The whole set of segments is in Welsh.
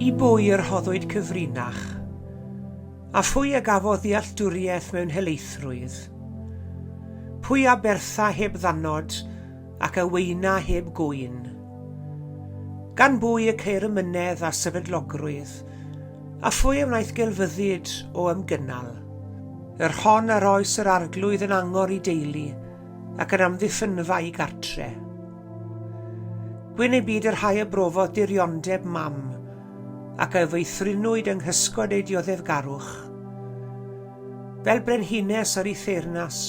I bwy yr rhoddwyd cyfrinach? A phwy a gafodd ddealltwriaeth mewn helaethrwydd? Pwy a bertha heb ddannod ac a weina heb gŵyn? Gan bwy y ceir y mynedd a sefydlogrwydd, a phwy a wnaeth gelfyddyd o ymgynnal? Yr hon a roes yr Arglwydd yn angor i deulu, ac yn amddiffynfa i gartre. Gwyn ei byd y rhai a brofodd diriondeb mam, ac a feithrinwyd yng nghysgod ei dioddefgarwch. Fel brenhines ar ei theyrnas,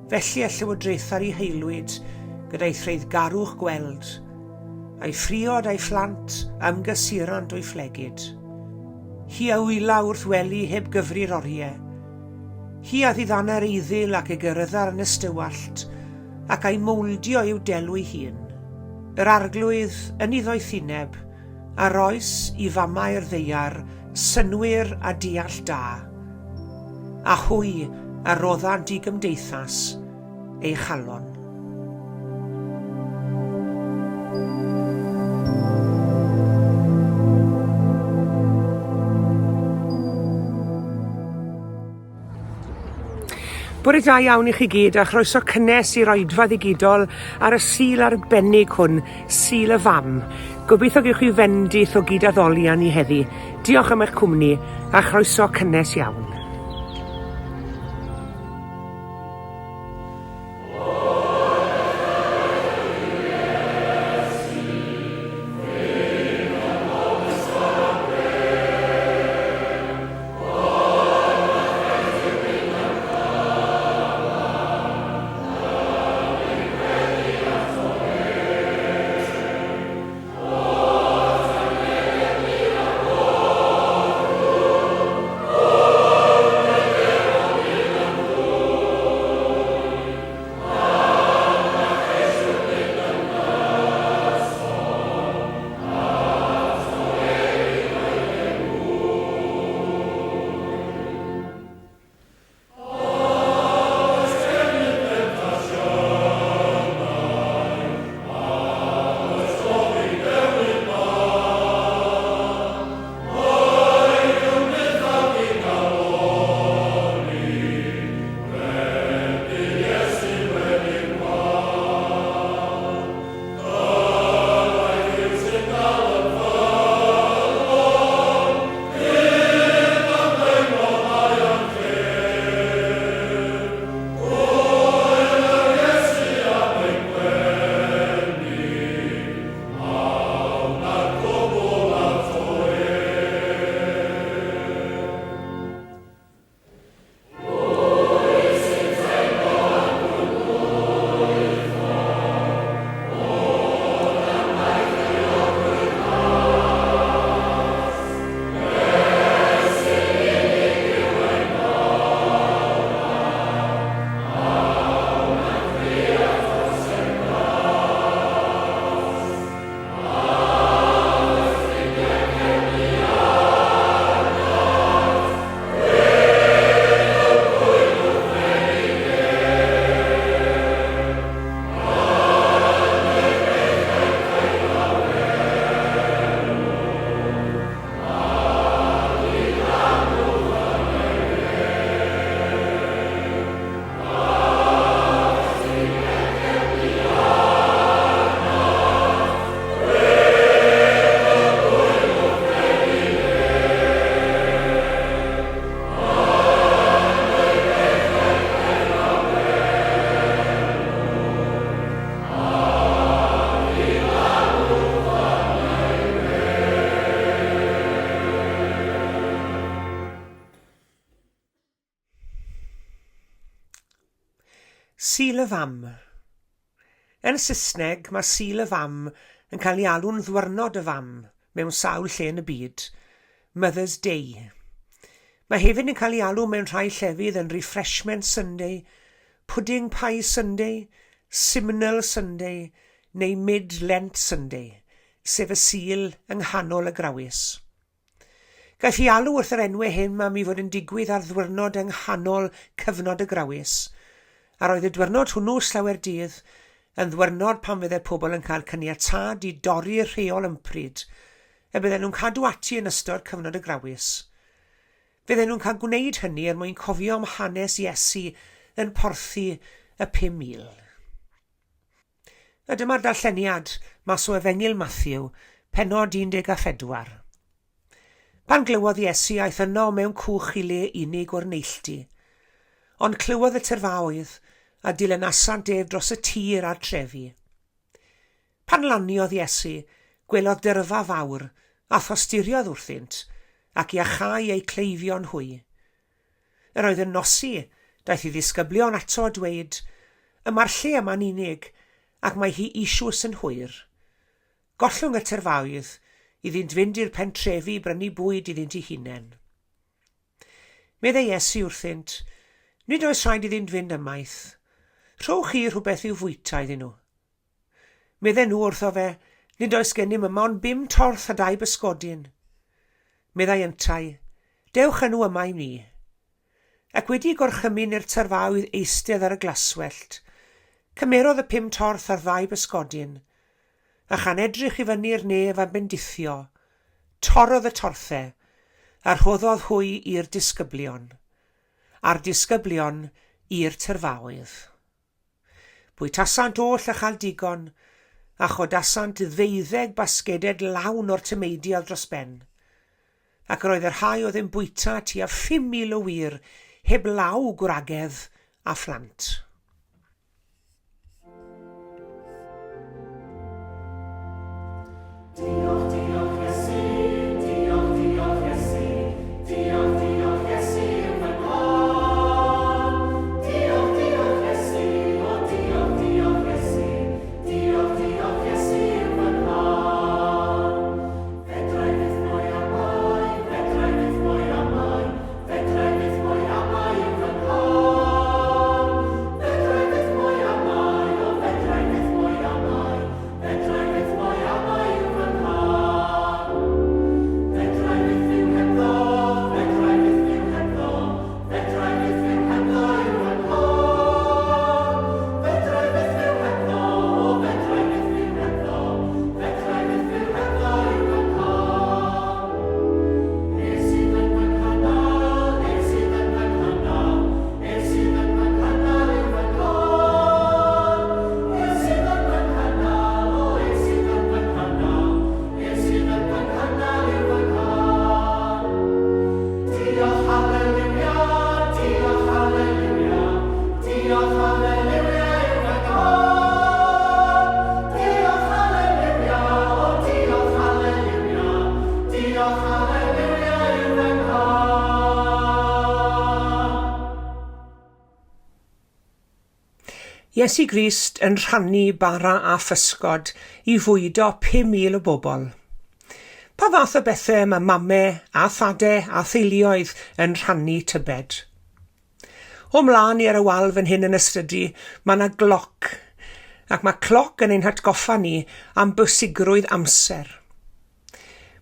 felly y llywodraetha'r ei haelwyd gyda'i threiddgarwch gweld, a'i phriod a'i phlant a ymgysurant o'i phlegid. Hi a wyla wrth wely heb gyfri'r oriau. Hi a ddiddana'r eiddil ac egerydda'r ynystywallt, ac a'i mowldio i'w delw ei hun. Yr Arglwydd, yn ei ddoethineb, a roes i famau'r ddaear synnwyr a deall da, a hwy a roddant i gymdeithas ei chalon. Bore da iawn i chi gyd a chroeso cynnes i'r oedfa ddigidol ar y Sul arbennig hwn, Sul y Fam. Gobeithio gewch chi fendith o gyd-addoli â ni heddi. Diolch am eich cwmni a chroeso cynnes iawn. Sul y Fam. Yn Saesneg, mae Sul y Fam yn cael ei alw'n Ddwyrnod y Fam mewn sawl lle yn y byd, Mother's Day. Mae hefyd yn cael ei alw mewn rhai llefydd yn Refreshment Sunday, Pudding Pie Sunday, Simnel Sunday neu Mid-Lent Sunday, sef y Sul yng nghanol y Grawys. Gaiff ei alw wrth yr enwau hyn am ei fod yn digwydd ar ddwyrnod yng nghanol cyfnod y Grawys, a roedd y dwyrnod hwnnw slawer dydd yn ddwyrnod pan fyddai pobl yn cael caniatâd i dorri'r rheol ympryd. y bydden nhw'n cadw ati yn ystod cyfnod y Grawys. Fydden nhw'n cael gwneud hynny er mwyn cofio am hanes Iesu yn porthi y 5,000. A dyma'r darlleniad mas o Efengyl Mathew, pennod 14. Pan glywodd Iesu aeth yno mewn cwch i le unig o'r neilltu. Ond clywodd y tyrfaoedd, a dilynasant ef dros y tir a'r trefi. Pan laniodd Iesu, gwelodd dyrfa fawr, a thosturiodd wrthynt, ac iachau eu cleifion hwy. Yr oedd yn nosi, daeth ei ddisgyblion ato a dweud, Y mae'r lle yma'n unig, ac mae hi eisioes yn hwyr. Gollwng y tyrfaoedd, iddynt fynd i'r pentrefi i brynu bwyd iddynt eu hunain. Meddai Iesu wrthynt, Nid oes rhaid iddynt fynd ymaith. Rhowch chi rhywbeth i'w fwyta iddyn nhw. Medden nhw wrtho fe, Nid oes gennym yma ond bum torth a dau bysgodyn. Meddai yntau, Dewch â nhw yma i mi. Ac wedi gorchymyn i'r tyrfaoedd eistedd ar y glaswellt, cymerodd y pum torth a'r ddau bysgodyn, a chan edrych i fyny'r nef a bendithio, torrodd y torthau, a rhoddodd hwy i'r disgyblion, a'r disgyblion i'r tyrfaoedd. Bwytasant oll a chael digon, a chodasant ddeuddeg basgeded lawn o'r tameidiau dros ben. Ac yr oedd y rhai oedd yn bwyta tua 5,000 o wŷr, heb law gwragedd a phlant. Diolch, diolch Iesu, diolch, diolch Iesu, diolch, diolch Iesu yw fy nghân. Diolch, diolch Iesu, o diolch, diolch Iesu, diolch, diolch Iesu yw fy nghân. Fedrai byth mwy amau, fedrai byth mwy amau, Fedrai byth mwy amau yw fy nghân. Fedrai byth mwy amau, o fedrai byth mwy amau, Fedrai byth mwy amau yw fy nghân. Fedrai byth fyw hebddo, fedrai byth fyw hebddo, Fedrai byth fyw hebddo yw fy nghân. Fedrai byth fyw hebddo, o fedrai byth fyw hebddo, Fedrai byth fyw hebddo yw fy nghân. Ef sydd yn fy nghynnal, ef sydd yn fy nghynnal, Ef sydd yn fy nghynnal yw fy nghân. Ef sydd yn fy nghynnal, o ef sydd yn fy nghynnal, Ef sydd yn fy nghynnal yw fy nghân. Diolch haleliwia, diolch haleliwia, diolch haleliwia yw fy nghân. Diolch haleliwia, o diolch haleliwia, diolch haleliwia yw fy nghân. Iesu Grist yn rhannu bara a physgod i fwydo 5,000 o bobl. Pa fath o bethau mae mame a thade a theuluoedd yn rhannu tybed? O mlaen i ar y wal fan hyn yn y stydi, mae yna gloc. Ac mae cloc yn ein hatgoffa ni am bwysigrwydd amser.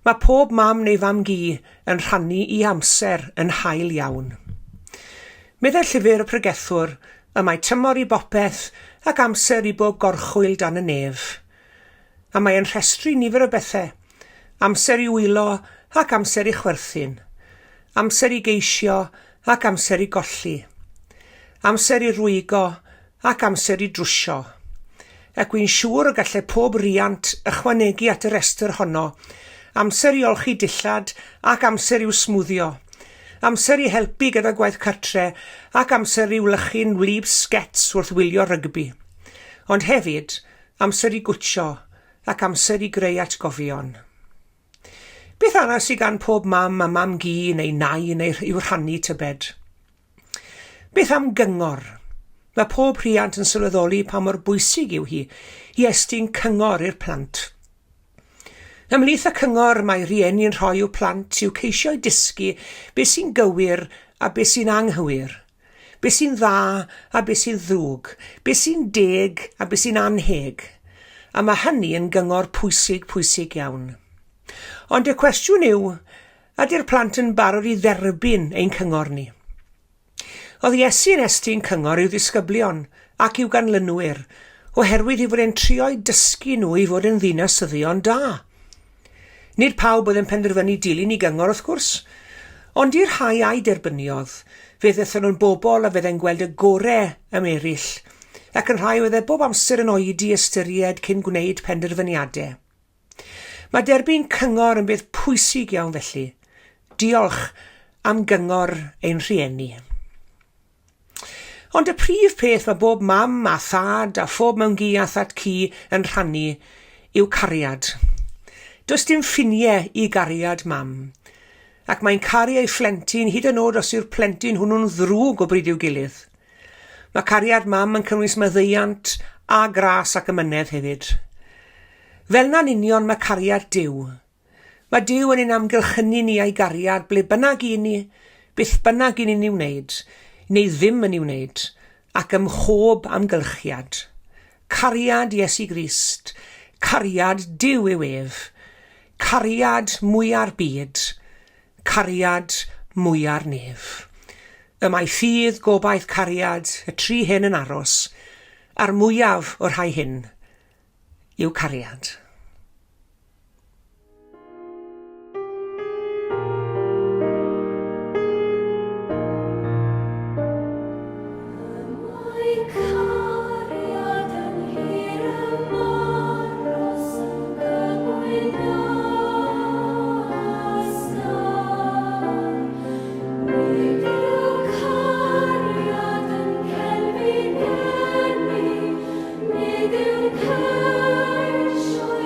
Mae pob mam neu fam-gu yn rhannu i amser yn hael iawn. Meddai'r llyfr y pregethwr, y mae tymor i bopeth ac amser i bob gorchwyl dan y nef. A mae e'n rhestru nifer o bethau, amser i wylo ac amser i chwerthin, amser i geisio ac amser i golli, amser i rwygo ac amser i drwsio. Ac wi'n siŵr y gallai pob riant ychwanegu at y rhestr honno, amser i olchi dillad ac amser i'w smwddio, amser i helpu gyda gwaith cartre ac amser i wlychu'n wlyb sgets wrth wylio rygbi. Ond hefyd, amser i gwtsio ac amser i greu atgofion. Beth arall sydd gan pob mam a mam-gu neu nai neu i'w rhannu tybed? Beth am gyngor? Mae pob rhiant yn sylweddoli pa mor bwysig yw hi i estyn cyngor i'r plant. Ymhlith y cyngor mae rhieni'n rhoi i'w plant yw ceisio eu dysgu beth sy'n gywir a beth sy'n anghywir, beth sy'n dda a beth sy'n ddrwg, beth sy'n deg a beth sy'n annheg. A mae hynny yn gyngor pwysig, pwysig iawn. Ond y cwestiwn yw, Ydy'r plant yn barod i dderbyn ein cyngor ni? Oedd Iesu yn estyn cyngor i'w ddisgyblion ac i'w ganlynwyr, oherwydd ei fod e'n trio'u dysgu nhw i fod yn ddinasyddion da. Nid pawb oedd yn penderfynu dilyn i gyngor wrth gwrs, ond i'r rhai a'i derbyniodd, fe ddethon nhw'n bobl a fydde'n gweld y gore ym eraill, ac yn rhai oedd e bob amser yn oedi ystyried cyn gwneud penderfyniadau. Mae derbyn cyngor yn beth pwysig iawn felly. Diolch am gyngor ein rhieni. Ond y prif peth mae bob mam a thad a phob mewn-gu a thad-cu yn rhannu yw cariad. Does dim ffiniau i gariad mam. Ac mae'n caru ei phlentyn hyd yn oed os yw'r plentyn hwnnw'n ddrwg o bryd i'w gilydd. Mae cariad mam yn cynnwys maddeuant a gras ac amynedd hefyd. Fel 'na'n union mae cariad Duw. Mae Duw yn ein amgylchynu ni a'i gariad ble bynnag i ni, beth bynnag i ni'n ei wneud, neu ddim yn ei wneud, ac ym mhob amgylchiad. Cariad Iesu Grist, cariad Duw yw ef, cariad mwya'r byd, cariad mwya'r nef. Y mae ffydd, gobaith, cariad, y tri hyn yn aros, a'r mwyaf o'r rhai hyn yw cariad. Nid yw'n ceisio'i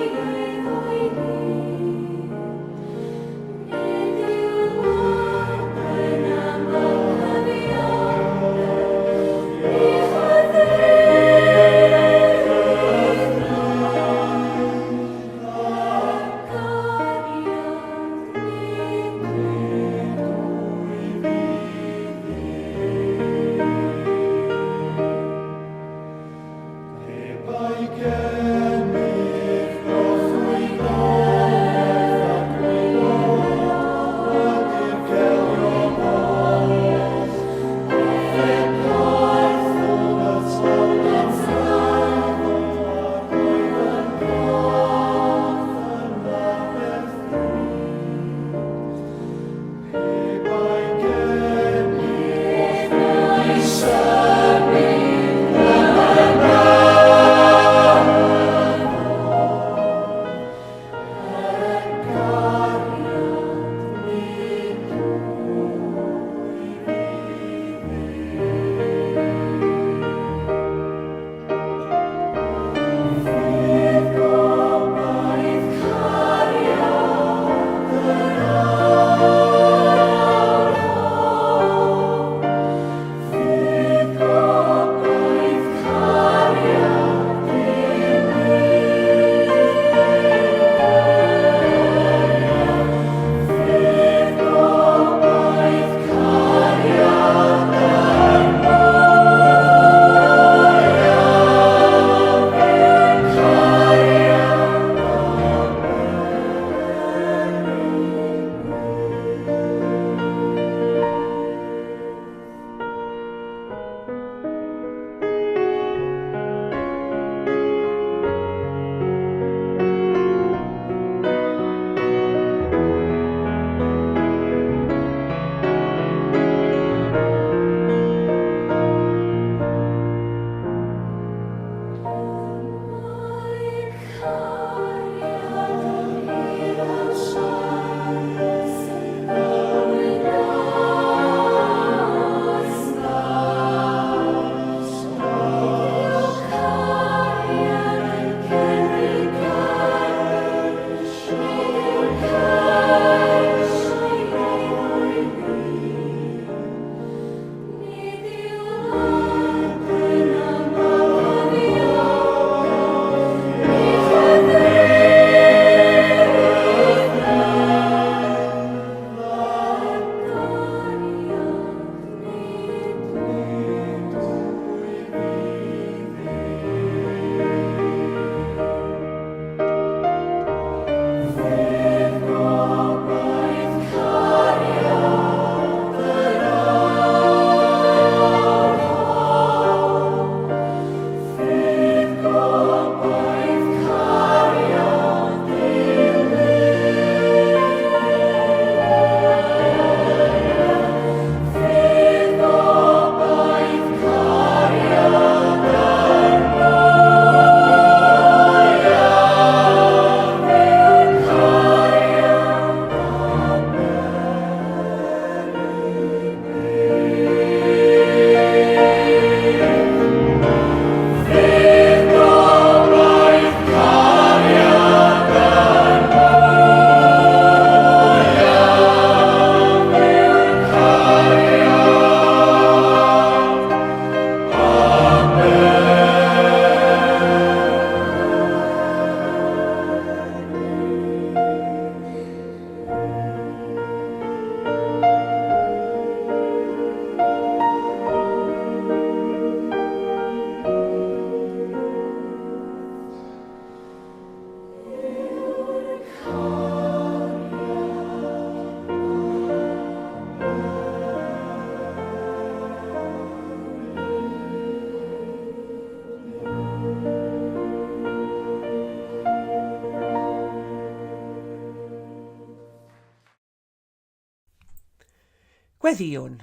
Gweddïwn.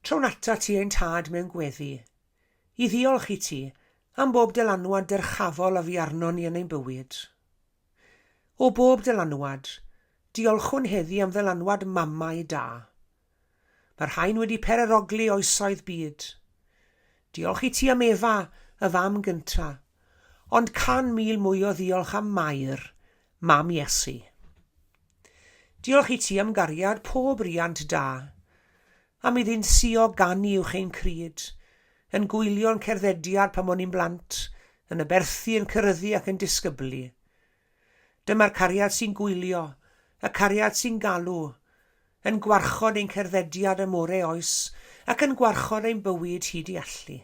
Trown atat ti ein Tad mewn gweddi, i ddiolch i ti am bob dylanwad dyrchafol a fu arnon ni yn ein bywyd. O bob dylanwad, diolchwn heddi am ddylanwad mamau da. Mae'r rhain wedi pererogli oesoedd byd. Diolch i ti am Efa, y fam gynta, ond 100,000 mwy o ddiolch am Mair, mam Iesu. Diolch i ti am gariad pob riant da, am iddynt suo ganu uwch ein cryd, yn gwylio'n cerddediad pan o'n ni'n blant, yn aberthu, yn ceryddu ac yn disgyblu. Dyma'r cariad sy'n gwylio, y cariad sy'n galw, yn gwarchod ein cerddediad ym more oes ac yn gwarchod ein bywyd hyd i allu.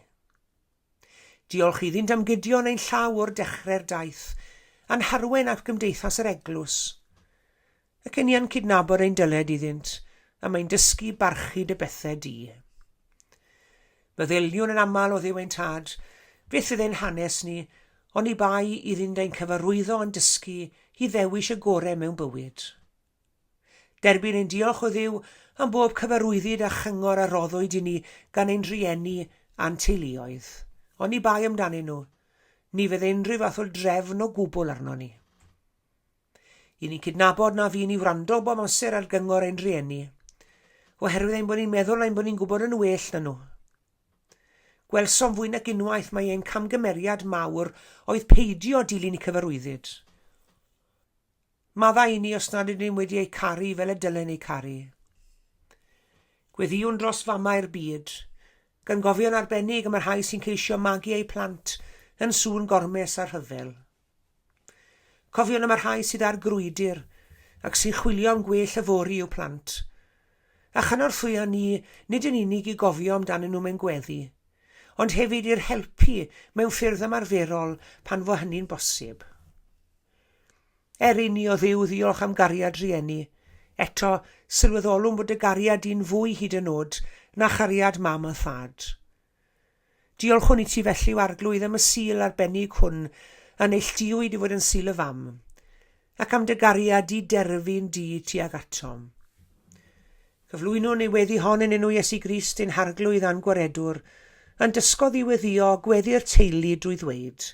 Diolch iddynt am gydio yn ein llaw o'r dechrau'r daith, a'n harwain at gymdeithas yr eglwys. Ac yn ni yn cydnabod ein dyled iddynt am ein dysgu barchu dy bethau di. Meddyliwn yn aml o Dduw ein Tad, beth fydd ein hanes ni, oni bai iddynt ein cyfarwyddo a'n dysgu i ddewis y gorau mewn bywyd. Derbyn ein diolch o Dduw am bob cyfarwyddyd a chyngor a roddwyd i ni gan ein rhieni a'n teuluoedd. Oni bai amdanyn nhw, ni fydd unrhyw fath o drefn o gwbl arnon ni. I ni'n cydnabod na fu ni wrando bob amser ar gyngor ein rhieni, oherwydd ein bod ni'n meddwl ein bod ni'n gwybod yn well na nhw. Gwelsom fwy nag unwaith mai ein camgymeriad mawr oedd peidio dilyn eu cyfarwyddyd. Maddau i ni os nad ydym wedi eu caru fel y dylen eu caru. Gweddïwn dros famau'r byd, gan gofio'n arbennig am y rhai sy'n ceisio magu eu plant yn sŵn gormes a rhyfel. Cofiwn am y rhai sydd ar grwydr ac sy'n chwilio am gwell yfory i'w plant. A chynorthwya ni nid yn unig i gofio amdanyn nhw mewn gweddi, ond hefyd i'r helpu mewn ffyrdd ymarferol pan fo hynny'n bosib. Er i ni o Dduw ddiolch am gariad rhieni, eto sylweddolwn bod dy gariad di'n fwy hyd yn nod na chariad mam a thad. Diolchwn i ti felly, O Arglwydd, am y Sul arbennig hwn a neilltuwyd i fod yn Sul y Fam, ac am dy gariad di-derfyn di tuag atom. Cyflwynwn ei weddi hon yn enw Iesu Grist ein Harglwydd a'n Gwaredwr, a'n dysgodd i weddïo gweddi'r teulu drwy ddweud,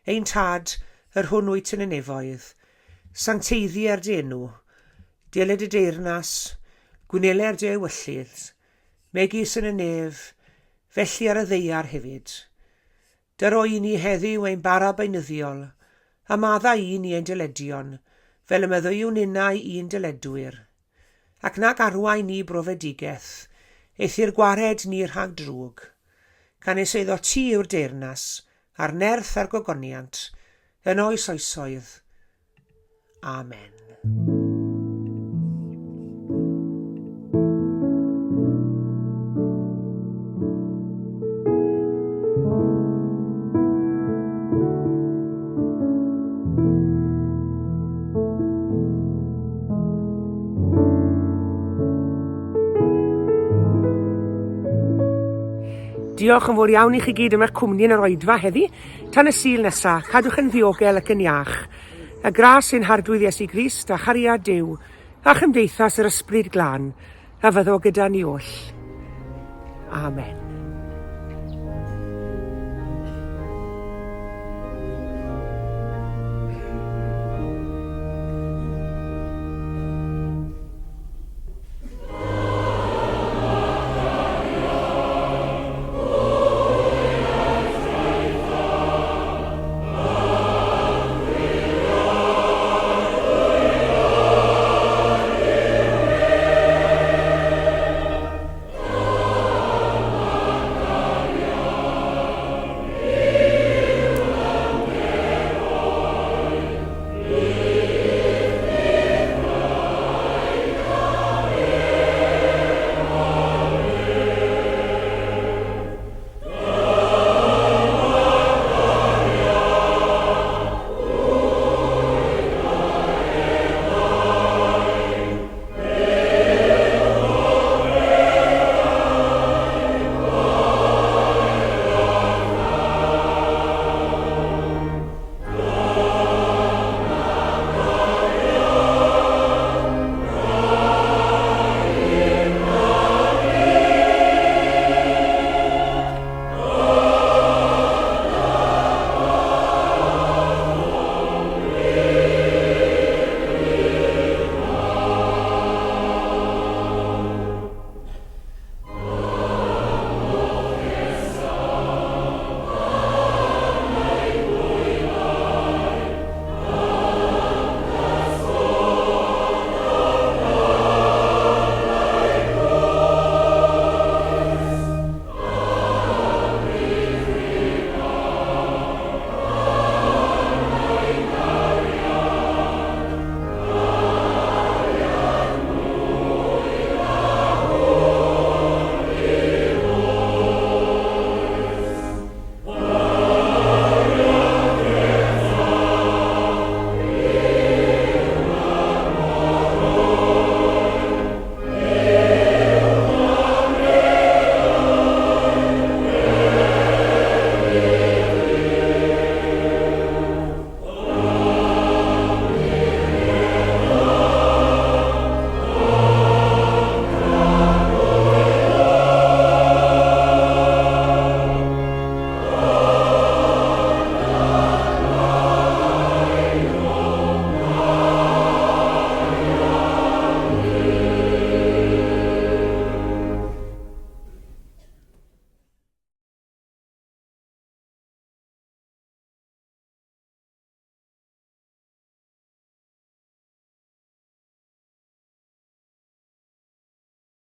Ein Tad, yr hwn wyt yn y nefoedd, sancteiddier dy enw, deled dy deyrnas, gwneler dy ewyllys, megis yn y nef, felly ar y ddaear hefyd. Dyro i ni heddiw ein bara beunyddiol, a maddau i ni ein dyledion, fel y maddeuwn ninnau i'n dyledwyr. Ac nag arwain ni brofedigaeth, eithr gwared ni rhag drwg. Canys eiddo ti yw'r deyrnas, a'r nerth a'r gogoniant, yn oes oesoedd. Amen. Diolch yn fawr iawn i chi gyd am eich cwmni yn yr oedfa heddi. Tan y Sul nesa, cadwch yn ddiogel ac yn iach. Y gras ein Harglwydd Iesu Grist a chariad Duw a chymdeithas yr Ysbryd Glân a fyddo gyda ni oll. Amen.